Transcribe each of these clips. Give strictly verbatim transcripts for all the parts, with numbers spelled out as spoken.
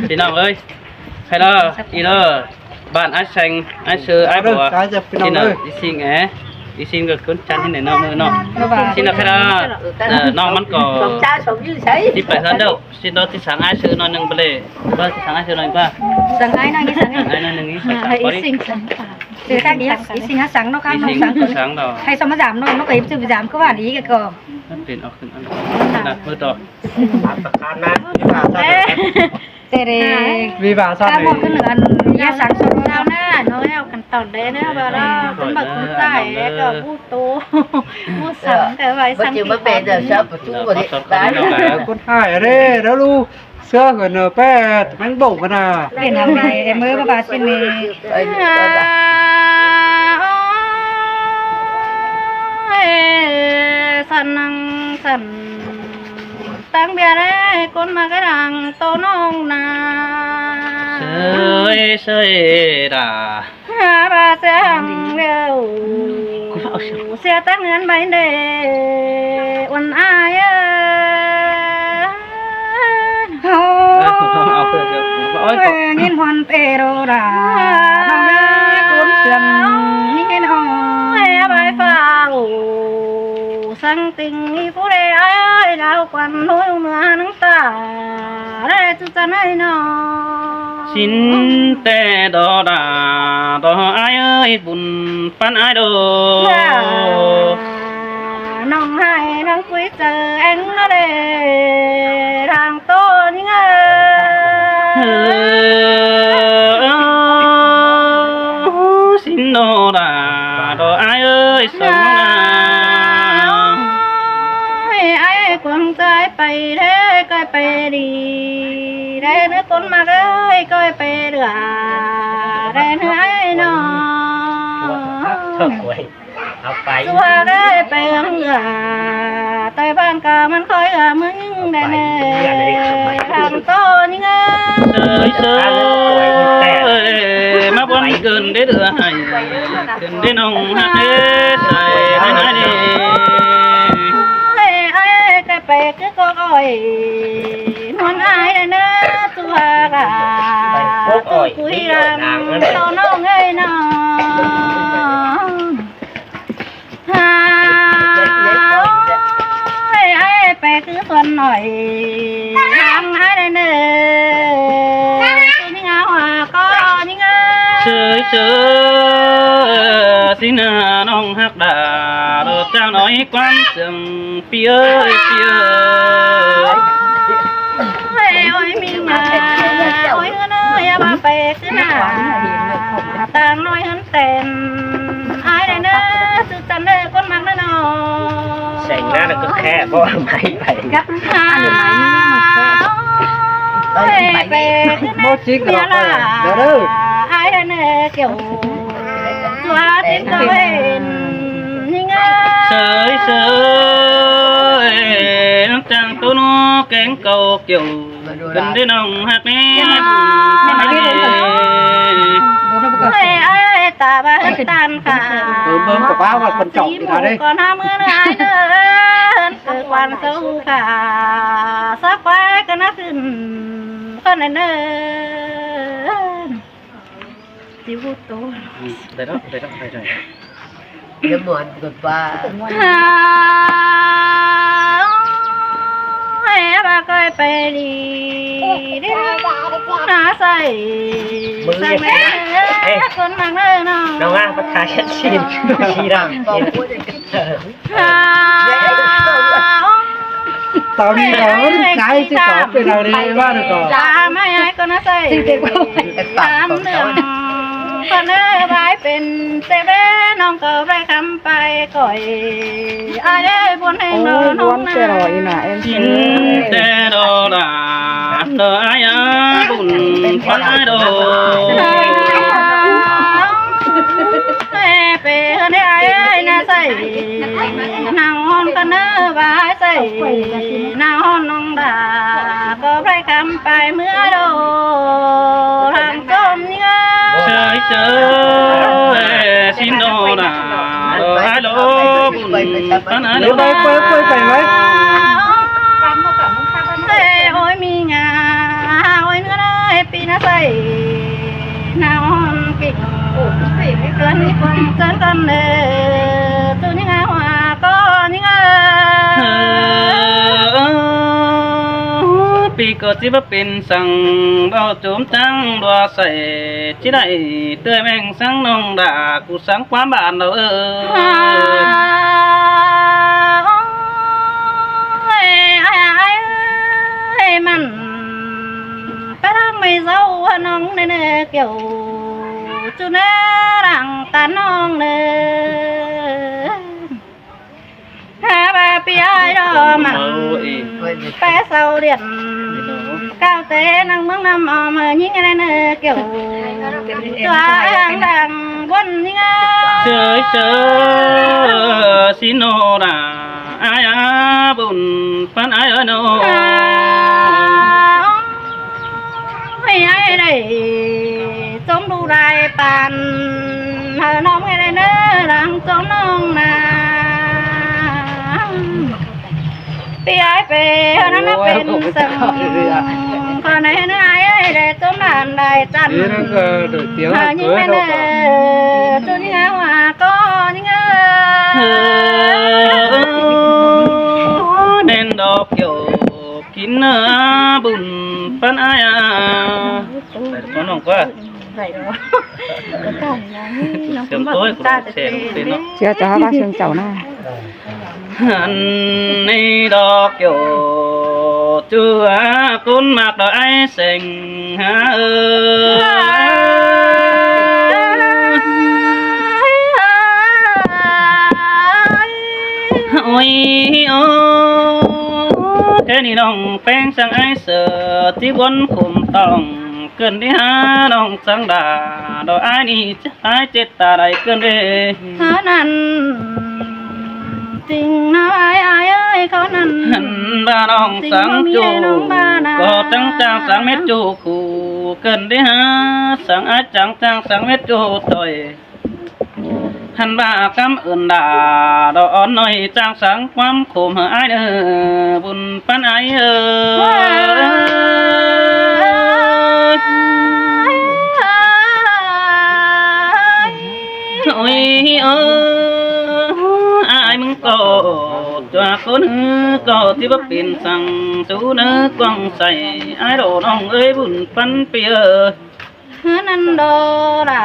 Phi ꞌnọng ơi, khay ꞌlạ, ꞌí ꞌlạ bản ải Seng, ải Sư, ải Bua. Phi ꞌnọng ơi, ꞌí ꞌsịn ꞌnị, ꞌí ꞌsịn ꞌcọ ꞌcốn chăn ꞌnị ꞌnớ ꞌmự ꞌnọng. ꞌSịn ꞌnị khay ꞌlạ, ꞌnọng ꞌmắn ꞌcọ ꞌchí pay ꞌhướn đaư. ꞌSịn ꞌnị ꞌchí sắng ải Sư ꞌnọi ꞌnưng ꞌva ꞌlẹo. ꞌChí sắng ải Sư ꞌnọi ꞌva. Sắng ải ꞌnọi ꞌnị, sắng ải ꞌnọi ꞌnưng ꞌnị, sắng ải ꞌnọi ꞌnị. Ê, ꞌchí sắng ꞌnọ ꞌkhắm, ꞌchí sắng ꞌnọ. Hay ꞌsúm ꞌmá dăm ꞌnọi, ꞌnọng ꞌcọ ꞌchí ꞌchí dăm ꞌcọ ꞌva đi ꞌcọ. ꞌMắn pên ꞌcọ ꞌcốn ăn. ꞌMự ꞌtọ. Tê rê. ꞌViạk ꞌva ꞌsướng ꞌnị. ꞌCọ ꞌmá ꞌcốn ăn, ꞌnị sắng ꞌsúm ꞌnọng ꞌnớ, ꞌnọng ꞌcọ ăn tỏn đé ꞌnớ ꞌva ꞌlạ, ꞌcốn ꞌmá ꞌcốn ꞌchái ꞌcọ ꞌmự ꞌtô. ꞌMự sắng ꞌcọ ꞌva sắng ꞌcốn ꞌhại ꞌlạ ꞌlụk. ꞌSứa ꞌcốn ăn ꞌmá báu ꞌcọ ꞌnạ. Pên ꞌnọng ꞌnị, ꞌmự ꞌva ꞌva ꞌsướng ꞌnị. Ôi, săn ꞌnăng săn. Tang ꞌviạk ꞌlế ꞌcốn ꞌmá ꞌcọ đang ꞌtố ꞌnọng ꞌnạ. ꞌSới ꞌsới đa. ꞌVa ꞌsướng ꞌlẹo. ꞌSướng tang ꞌngớn ꞌvạy đê. Uôn ải ơi. Ôi, ꞌnhính ꞌhuôn pê đô đa. ꞌNọng ơi, ꞌcốn sương ꞌnhính ꞌhôn. Ôi, bái phao. Săng tinh ꞌí phủ đê ải ơi, đao quan ꞌnọi ꞌmưa ꞌnăng ta. Đe ꞌchu chăn ải ꞌnọ. ꞌSịn té đo đa, đo ải ơi, bun ꞌpắn ải đô. ꞌNọng ải ꞌnọng ꞌcúi chaư ꞌen ꞌnớ đê, đang ꞌtố ꞌnhính ơi. ꞌSịn đo đa, đo ải ơi, sông ꞌnạ. Ôi, ải quăng ꞌchái pay đê, ꞌcoi pay đi đê, ꞌnớ ꞌcốn ꞌmá ơi, ꞌcoi pay đưa đê, ꞌnớ ải ꞌnọ. ꞌSúm ꞌva đê pay ꞌhướn ꞌgá, ꞌtoi ꞌváng ꞌcọ ꞌmắn khỏi ꞌgá ꞌmướng đê ꞌnớ, đang ꞌtố ꞌnhính ơi. ꞌSới ꞌsới, ꞌmá bón ꞌcứn đê đưa ải, ꞌcứn đê ꞌnọng ꞌhặc đê, sai đê ꞌnái đê. Ôi, ải ơi, ꞌcoi pay ꞌcứ ꞌcọ ꞌcoi, ꞌmuôn ải đê ꞌnớ, ꞌchu ꞌva ꞌgá, ꞌchu cúi đang ꞌtố ꞌnọng ơi ꞌnọ. Ha, ôi, ải pay ꞌcứ tuôn ꞌnọi, đang ải đê ꞌnớ, ꞌchu ꞌnhính ꞌhua ꞌcọ ꞌnhính ơi. ꞌSới ꞌsới, ꞌsịn ꞌnọng ꞌhặc đa, đô chang ꞌnọi quan sương ꞌpi ơi, ꞌpi ơi. Ôi, ôi, ꞌmí ꞌnạ, ôi, ꞌhướn ơi, ꞌva pay ꞌcứ ꞌnạ, đang ꞌnọi ꞌhướn ten, ải đê ꞌnớ, ꞌchu chăn đê ꞌcốn ꞌmặc ꞌnớ ꞌnọ. Seng ꞌnạ ꞌnớ ꞌcọ khe, báu ꞌmá pay. Gắp ăn ăn ꞌmá ꞌnớ. Ôi, pay ꞌcứ ꞌnạ, ꞌmá chích ꞌnạ ꞌnọ, đa đơ. Ải đê ꞌnớ, kiẻo ꞌchu ꞌva tết ꞌcọ ên ꞌnhính ơi. ꞌSới ꞌsới, chang ꞌtố ꞌnọ kéng ꞌcọ kiẻo, ꞌcứn đê ꞌnọng ꞌhặc đê. Ôi, ải ta ꞌva ꞌhướn tan khả. Bơm, bơm ꞌcọ báu ꞌva ꞌcốn chong đi ta đê. ꞌCọ ꞌnạ ꞌmưa ꞌnớ ải ơi, ꞌcọ quan sâu khả. Sắp quái ꞌcọ ꞌnạ ꞌcứn, ꞌcọ ꞌnạ ꞌnớ. Ti ꞌvu tô. Đảy đó, đảy đó, đảy đó. Yá muôn ꞌcọ ꞌva. Ôi, ꞌva ꞌcoi pay đi đê ꞌnạ sai. Mưa sai ơi. Ê. ꞌCốn ꞌmặc ꞌnớ ꞌnọ. ꞌNọng ꞌva, ꞌva tha sét xin. Xin đăng. Tao đi đó, cái chứ có cái nào đi, ba được có. Ba mai ai con nó say. Tám đường. Con ơi, bái pên, tê bê, nong cờ bê khăm pai cõi. Ai ơi, buôn heng. Ôi, nó buôn nông tê rồi, nà. Im tê đô đà, đô ai á, bùn phan ai đô. Ê, pê hơn ai ơi, na say. Nang hon khăn ơ ba say, nang hon nong đà, có brai khăm pai mưa đô, hàng tôm nhớ. Say say, xin đô đà, đô ai đô, bùn, khăn ai đô. Ê, ôi mi ngà, ôi ꞌNa sai ꞌna ón pinh, ꞌcốn pinh ꞌcốn ꞌcốn ꞌcốn ꞌnớ, ꞌchu ꞌnhính ꞌa ꞌhua ꞌcọ ꞌnhính ꞌa. ꞌPi ꞌcọ ꞌchí báu pên săng báu chốm chắng đua sai, ꞌchí đảy ꞌtưa ꞌmeng săng ꞌnọng đa ꞌcú săng ꞌquám bản lỏ ꞌới. Ôi, ai, ai, ơi, mẳn ꞌpá ꞌláng ꞌmí ꞌsáo ꞌnọng ꞌnớ ꞌnớ, Kiêu ꞌchu ꞌnớ, ꞌláng ꞌtan ꞌnọng ꞌnớ. Ha, ꞌva ꞌpi ái đó mẳn ꞌpá ꞌsáo điện, cáo té ꞌnăng ꞌmướng ꞌnặm ꞌo ꞌmí ꞌnhính ꞌnớ ꞌnớ, Kiêu ꞌchu ꞌláng ꞌláng ꞌbuôn ꞌnhính ꞌa. Chới chới, ꞌsịn ꞌnớ đa, ai a, bun ꞌphắn ai ơi ꞌnớ. Ôi, ai đảy chốm đu đai păn, hảư ꞌnọng ꞌnớ ꞌnớ, ꞌláng chốm ꞌnọng ꞌnớ. ꞌPi ái pê, hảư ꞌnặn ꞌnớ pên săng, khỏi ꞌnớ ꞌnớ ai ơi, đảy chốm đan đảy chăn, hảư ꞌnhính ꞌnớ ꞌnớ, ꞌchu ꞌnhính ꞌa ꞌhua ꞌcọ ꞌnhính ꞌnớ. ꞌNen đo Kiêu kin ꞌnớ, bun ꞌphắn ai a. Phải con ꞌnọng ꞌquá. Sương ꞌtố ꞌcọ ꞌlống sẻng pên ꞌnớ. ꞌChưa ꞌchọ ꞌva sương chảu ꞌnớ. Hăn ꞌnị đo Kiêu ꞌchu ꞌcốn ꞌmặc đo ai seng ha ơ. Ôi, ôi, ké ꞌnị ꞌnọng ꞌpéng săng ai ꞌsớ ꞌchí ꞌbuôn khum tỏng, ꞌcứn đi ha ꞌnọng săng đa, đo ai ꞌnị ai chết ta đảy ꞌcứn đi. Kháo ꞌnặn ꞌching ꞌnớ ai ai ơi, kháo ꞌnặn. Hăn ꞌva ꞌnọng săng ꞌchu ꞌcọ chắng chang săng mết ꞌchu khủ, ꞌcứn đi ha săng ai chắng chang săng mết ꞌchu ꞌtoi. Hăn ꞌva cắm ưn đa, đo ón ꞌnọi chang săng ꞌquám khôm hảư ai ꞌnớ, bun ꞌphắn ai ơi. Ôi, ơ, ai ꞌmứng ꞌcọ, ꞌchua ꞌcốn ꞌnớ ꞌcọ ꞌchí báu pên săng, ꞌchu ꞌnớ quăng sai ai đo ꞌnọng ơi, bun ꞌphắn ꞌpi ơi. Hăn ꞌnặn đo đa.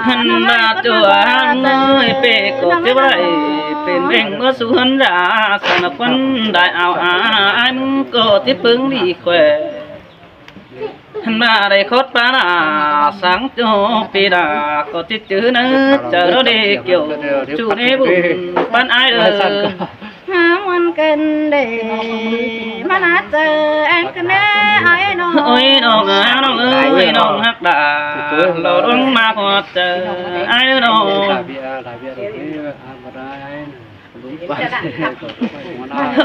Hăn ꞌva ꞌchua ꞌháng ơi, pê ꞌcọ ꞌchí báu đảy pên ꞌvẹng ꞌmứa sú hăn đa, săng ꞌnặn ꞌquắn đảy ao a, ai ꞌmứng ꞌcọ ꞌchí ꞌpứng đi khỏe. Hăn ꞌva đảy khót ꞌpá đa, săng ꞌchu ꞌpi đa, ꞌcọ ꞌchí chứ ꞌnớ, chaư đo đi Kiêu ꞌchu ꞌnớ, bun ꞌphắn ai đơ. Há ꞌmuôn ꞌcứn đê, ꞌmá ná chaư ꞌen ꞌcứn đê, ai ꞌnọng. Ôi ꞌnọng a, ꞌnọng ơi, ꞌnọng hắc đa, lo đuống ꞌmá ꞌhuột chaư ai ꞌnọng.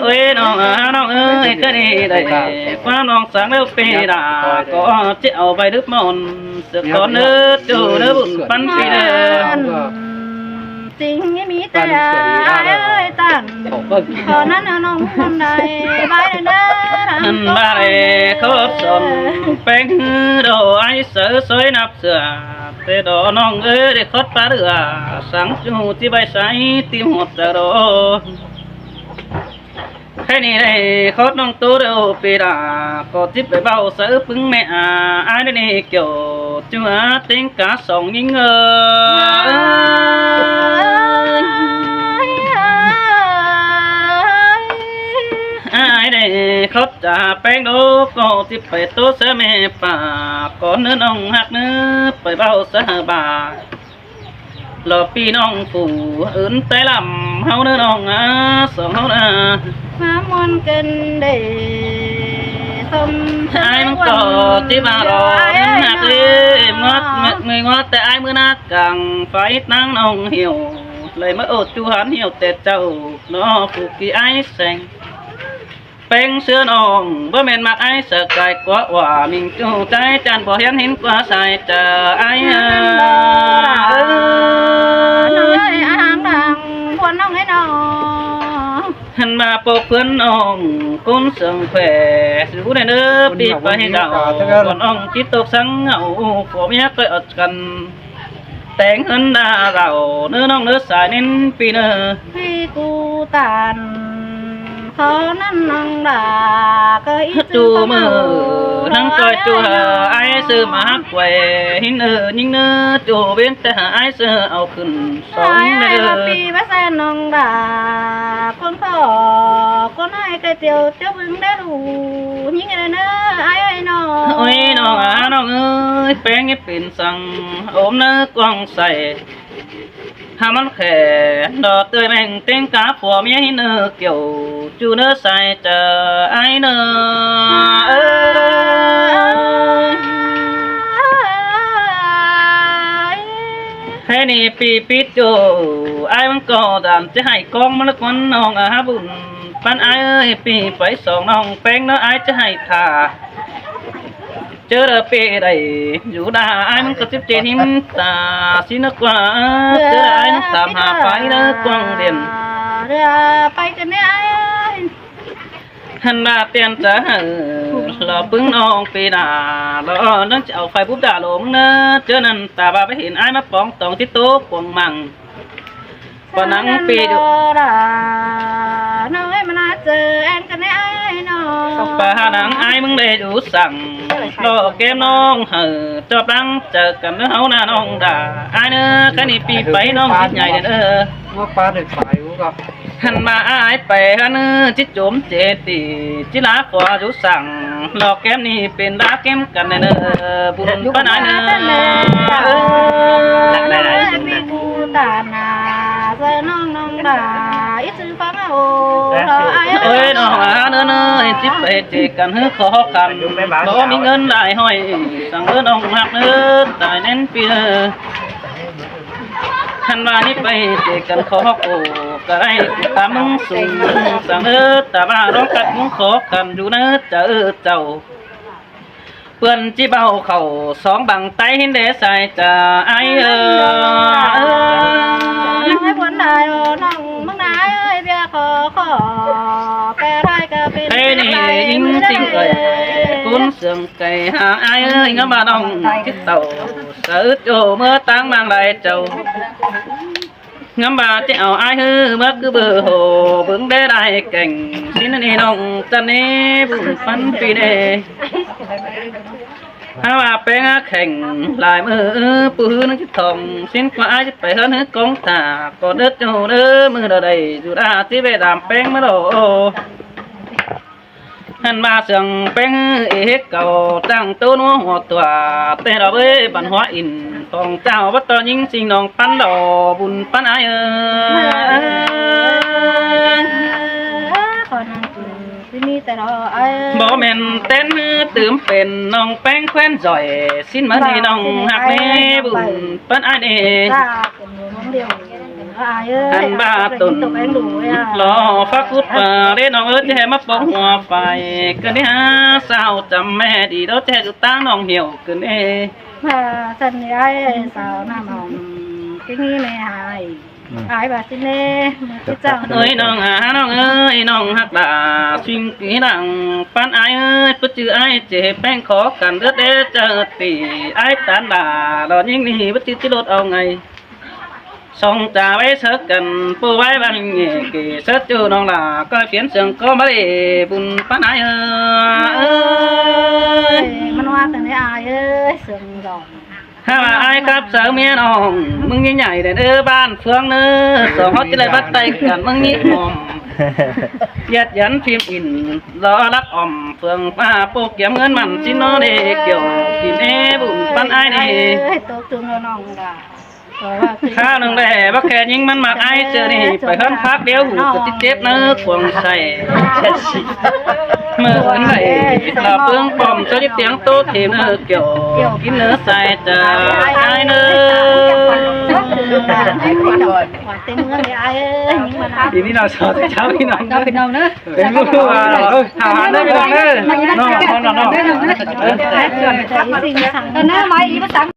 Ôi ꞌnọng a, ꞌnọng ơi, ꞌcứn đê đảy, ꞌquá ꞌnọng săng ꞌlẹo ꞌpi đa, ꞌcọ ꞌchí au ꞌvạy đứp ꞌmón, sương ꞌcốn ꞌnớ, ꞌchu ꞌnớ, bun ꞌphắn ꞌpi đơ. Chính ꞌmí ꞌmí té ai ơi tản. Khỏi ꞌnặn ꞌnọng ꞌmắn đảy ꞌvạy đơ. Hăn ꞌva đảy khót son ꞌpéng đo ai saư soi ꞌnặp sửa, té đo ꞌnọng ơi đảy khót ꞌpá đơ a, săng ꞌchu ꞌchí ꞌvạy sai ꞌtím ꞌhuột chaư đo. Khay ꞌnị đảy khót ꞌnọng ꞌtố đơ ꞌpi đa, ꞌcọ ꞌchí pay ꞌvạu saư ꞌpứng ꞌmẹ a, ai đơ ꞌnị Kiêu ꞌchu a, ꞌtếng cá song ꞌnhính ơi. Ai đảy khót chaư ꞌpéng đô, ꞌcọ ꞌchí pay ꞌtố saư ꞌmẹ pả, ꞌcốn ꞌnớ ꞌnọng hắc ꞌnớ, pay ꞌvạu saư hảư bả. Lo ꞌpi ꞌnọng phủ ứn té lăm ꞌháu ꞌnớ ꞌnọng a, song ꞌháu ꞌnớ. Há ꞌmuôn ꞌcứn đê, sôm ai ꞌmứng ꞌcọ ꞌchí ꞌva lo ứn hắc đê, ꞌmứa, ꞌmứa, ꞌmứa té ai ꞌmứa ꞌnạ cang, phải ꞌnăng ꞌnọng hiẻo, đảy ꞌmá ổ ꞌchu hăn hiẻo té chaư, ꞌnọ phủ ký ai seng. ꞌPéng ꞌsứa ꞌnọng, báu ꞌmen ꞌmặc ai saư cai ꞌquá ꞌva, ꞌmính ꞌchu chai chăn báu hiến hên ꞌquá sai chaư ai a. Ơi, áng đang buôn ꞌnọng ơi ꞌnọng. Hăn ꞌPa ꞌpộ ꞌphướn ꞌnọng ꞌcốn sương khuê, dú đảy ꞌnớ ꞌpi ꞌpay đaư, ꞌcốn ꞌnọng ꞌchí tốc sắng au, phua ꞌmía ꞌcoi ꞌọt căn. Téng ꞌhướn đa đaư ꞌnớ ꞌnọng ꞌnớ sai ꞌnến ꞌpi ꞌnớ. ꞌPi cu ꞌtan khó ꞌnặn ꞌnọng đa ꞌcọ ꞌhứt ꞌchu ꞌmự ꞌnăng ꞌcoi ꞌchu hả ai ꞌsứ ꞌmá hák quay ꞌhịn ꞌnớ ꞌnhính ꞌnớ ꞌchu ꞌviến té hả ai ꞌsứ au khửn song ꞌnớ. ꞌPi báu sai ꞌnọng đa ꞌcốn khó ꞌcốn ai ꞌcọ ꞌtiếu ꞌtiếu ꞌmứng đé ꞌlụk ꞌnhính ꞌnớ ai ơi ꞌnọng. Ôi ꞌnọng a ꞌnọng ơi, ꞌpéng ꞌnhính pên săng ốm ꞌnớ quăng sai. Hả ꞌmắn khé đỏ tươi mèng ꞌtếng cá phua ꞌmía ꞌhịn ꞌnớ kiẻo ꞌchu ꞌnớ sai chaư ai ꞌnớ. Ơ, ơ, ơ. Hé ꞌnị ꞌpi pít ꞌchu, ai ꞌmắn ꞌcọ đam ꞌchí hảy ꞌcóng ꞌmắn ꞌlớc ꞌmắn ꞌnọng a hả bun. ꞌPắn ai ơi, ꞌpi ꞌpay song ꞌnọng ꞌpéng ꞌnớ ai ꞌchí hảy thả. ꞌChớ đaư ꞌpi đảy dú đa ai ꞌmắn ꞌcọ chếp chên ꞌhím ta ꞌsịn ꞌnớ ꞌquá. ꞌChớ đaư ai ꞌmắn tham hả ꞌpay ꞌnớ quăng điện. ꞌPay căn ꞌnị ai ơi. Hăn ꞌva tiên chaư hả lỏ ꞌpứng ꞌnọng ꞌpi đa lỏ ꞌnăng ꞌchí au phai búp đa lông ꞌnớ. ꞌChớ ꞌnặn ta ꞌva báu hên ai ꞌmá póng tong ꞌchí tốc quăng măng. ꞌPa ꞌnăng ꞌpi dú đa ꞌnọng ơi ꞌmá ꞌna chaư ên căn ꞌnị ai ꞌnọng. ꞌPa hả ꞌnăng ai ꞌmứng đảy dú săng lỏ kém ꞌnọng hả ꞌchọ ꞌpăng chaư căn ꞌnớ ꞌháu ꞌna ꞌnọng đa ai ꞌnớ. Căn ꞌnị ꞌpi ꞌpay ꞌnọng ꞌchí nhảy đảy ꞌnớ. Hăn ꞌmá ai ꞌpay hả ꞌnớ ꞌchí chốm chê tỉ ꞌchí ꞌlạ phua dú săng lỏ kém ꞌnị pên ꞌlạ kém căn đảy ꞌnớ. Bun ꞌpắn ai ꞌnớ. Ơ, ꞌpi cu ꞌtan a, ꞌsớ ꞌnọng ꞌnọng đa, ít sư phắng ô, lo ai ơi. Ôi ꞌnọng a ꞌnớ ꞌnớ, chếp pay chê căn ꞌhứ khó khăn, báu ꞌmí ꞌngớn lai hỏi, săng ꞌnớ ꞌnọng ꞌhặc ꞌnớ, tai ꞌnén ꞌpi ꞌnớ. Hăn ꞌva ꞌnị pay chê căn khó khăn ꞌcọ đảy, ta ꞌmứng sung, săng ꞌnớ, ta ꞌva ꞌlống cắt ꞌmứng khó khăn dú ꞌnớ, chaư chảu. ꞌPươn ꞌchí báu khảu song bang ꞌtay ꞌhịn đé sai chaư ai ơi. ꞌNọng ơi, ꞌpươn lai ơ, ꞌnọng ꞌmứng ꞌna ai ơi, ꞌviạk khó khăn ꞌcọ đảy ꞌcọ pên. Hê ꞌnị ꞌnhính ꞌsinh ơi, ꞌcốn sương cay hả ai ơi, ngắm ꞌva ꞌnọng chít tảu, sáư ꞌchu ꞌmứa ꞌtáng ꞌmáng lai chảu. Ngắm ꞌva ꞌchí au ai ꞌhứ ꞌmá ꞌcứ báu hô bớng đé lai kẻng. ꞌSịn ꞌnị ꞌnọng chăn ꞌnị bun ꞌpắn ꞌpi ꞌnị. Hả ꞌva ꞌpéng ꞌkheng lai ꞌmự ꞌpú ꞌhứ ꞌnưng ꞌchí thong. ꞌSịn ꞌquá ai ꞌchí pay ꞌhướn ꞌhứ cóng thả ꞌcọ đớt ꞌchu ꞌnớ ꞌmự đa đảy dú đa ꞌchí ꞌvẹ đam ꞌpéng ꞌmá đo. Hăn ꞌva sương ꞌpéng ꞌhứ ê hếc cảu chắng ꞌtố ꞌnúa hua tua, té lo bới băn hua in phong trào bắt to ꞌnhính ꞌsinh ꞌnọng ꞌpắn lo bun ꞌpắn ai ơi. Báu ꞌmen ꞌtến ꞌhứ tứm pên ꞌnọng ꞌpéng ꞌkhoen doi, ꞌsịn ꞌmắn ꞌnị ꞌnọng ꞌhặc ꞌnị bun ꞌpắn ai ꞌnị. Hăn ꞌva tủn lo phák cút ꞌva đế ꞌnọng ớ ꞌchí ꞌhế ꞌmá póng hua phải. ꞌCọ ꞌnị hả, sao chăm ꞌme đi đó ꞌchí ꞌhế dú ꞌtáng ꞌnọng hiẻo ꞌcọ ꞌnị. Hả, săn ꞌnị ai, sao ꞌnặn ꞌnọng ꞌchí ꞌnị ꞌme ai. Ai ꞌva ꞌchí ꞌnị, ꞌmự ꞌchí chắng. Ơi ꞌnọng hả, ꞌnọng ơi, ꞌnọng ꞌhặc đa ꞌsinh kí đăng ꞌpắn ai ơi, ꞌpứ chứ ai ꞌchí ꞌpéng khó khăn ớt đế chaư tỉ ai tán đa, lo ꞌnhính ꞌnị ꞌpứ chứ ꞌchí lột au ngay. Song cha ꞌvạy sáư căn ꞌpộ ꞌvạy ꞌvắn ꞌnị kỉ sáư ꞌchu ꞌnọng đa ꞌcoi phiến sương ꞌcọ ꞌmá đi bun ꞌpắn ai ơi. Ơi, ꞌmắn ꞌva tơ ꞌnị ai ơi, sương dong. Hả ꞌva ai cắp sáư ꞌmía ꞌnọng ꞌmứng ꞌnị nhảy đảy ꞌnớ bản phương ꞌnớ, song ꞌháu ꞌchí lai bắt tay căn ꞌmứng ꞌnị ỏm. Dẹt dắn phim in lo lắc ỏm phương ꞌva ꞌpộ kiêm ꞌngớn mẳn ꞌchí ꞌnọ đi kiẻo phim ê bun ꞌpắn ai đi. Ơi, tốc tung ꞌnọng đa. Hả ꞌnọng đe bác khe ꞌnhính ꞌmắn ꞌmặc ai ꞌchớ ꞌnị, pay ꞌhướn phák điêu hủ ꞌcọ ꞌchí chếp ꞌnớ cuông say. ꞌMự ꞌnặn đảy lo ꞌpứng pom ꞌchớ ꞌchí tiếng ꞌtố thêm ꞌnớ kiẻo kín ꞌnớ sai chaư ai ꞌnớ. Đi ꞌnị ꞌnọng so ꞌchí chảu ꞌnị ꞌnọng. Hả hả ꞌnớ ꞌnọng ꞌnớ. ꞌNọng ꞌnọng ꞌnọng ꞌnọng.